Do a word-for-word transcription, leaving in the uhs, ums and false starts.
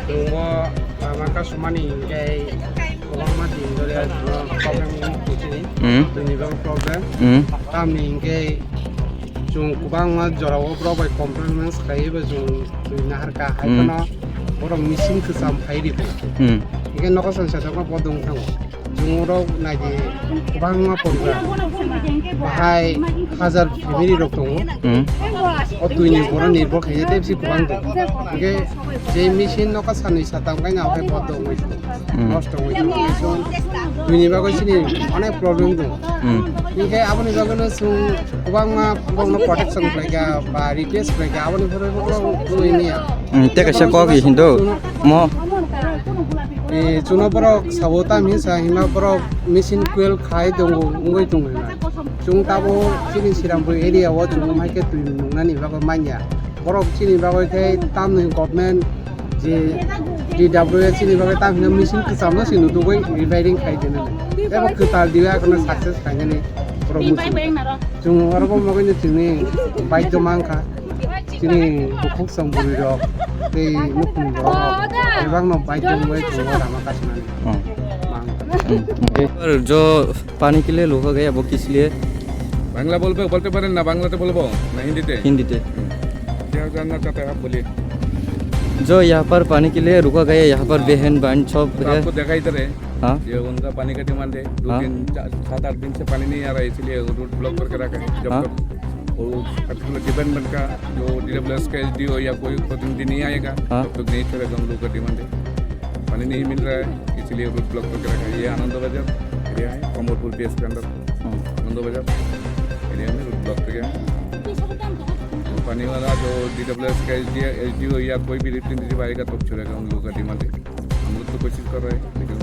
Chwngbo lama kasumani hinkhe kwbangma din dole problem wngwi tongchini. Hmm. Tini bang problem. Hmm. Tamni hinkhe chwng kwbangma jorao borok bai compromise khaiwi bo chwng twi naharkha. Hmm. Haikheno borok machine kwcham phai rikha. Hmm. Hinkhe nokosong sajagma bo dong thango. Chwng rok naidi kwbangma program. Bahai hajar family rok tongo. Hmm. O twini borok nirbhor khaijak tei bisi kwbang tongo. Hinkhe je machine nokha sanwi satam kaina hwnkhe bo tongwi tongo. Hmm. Nosto wngwi tongo. Chwng twini bagwi chini onek problem tongo. Hmm. Hinkhe aboni bagwino chwng kwbangma borokno protection khlaikha ba request khlaikha aboni bagwi borok wngwi manya. Hmm, tei kaisa kok hindu mo. Eh, chwngno borok sabo tam hinsa hima borok machine coil khai tongo, wngwi tongo hima. Chwng tabuk chini Srirampur area o chwng hai khe twi nungnani bagwi manya. Borok chini bagwi khe tamni government je D W S chini bagwi tam hino machine kwchamno se nutugwi repairing khai dinani. Tei bo kwtal diwi akhorno success khainani borok muchung. Chwng oro bo mogwino chwngni baidyo mankha. Chini bukhuk chwng bwrwi rok tei nukhung borok rok bebak no bike rok bai tongo lama kasmani. Hmm. Mang. Hmm. जो पानी के लिए रोका गया वो किस लिए? বাংলা বলবে, বলতে পারেন না, বাংলাতে বলবো না হিন্দিতে? हिंदी थे। क्या जानना चाहते हैं आप, बोलिए। जो यहाँ पर पानी के लिए रुका गया, यहाँ पर बहन बहन सब तो है। आपको दिखाई दे रहे हैं। हाँ। ये उनका पानी का डिमांड है। दो हाँ। दिन, चार, सात आठ दिन से पानी नहीं आ रहा है, इसीलिए वो रोड ब्लॉक करके रखा है। जब हाँ। तक वो पर्टिकुलर डिपार्टमेंट का जो डीडब्ल्यूएस का एसडीओ या कोई प्रतिनिधि नहीं आएगा, हाँ। तब तक नहीं छोड़ेगा हम लोग का डिमांड है। पानी नहीं मिल रहा है, इसीलिए रोड ब्लॉक करके रखा है। ये आनंद बाजार एरिया है, कमलपुर बेस के अंदर हम्म। आनंद बाजार एरिया में रोड ब्लॉक करके है। पानी वाला जो डीडब्ल्यूएस का एसडीओ, एसडीओ या कोई भी रिप्रेजेंटेटिव आएगा, तब छोड़ेगा हम लोग का डिमांड है। हम लोग तो कोशिश कर रहे हैं, लेकिन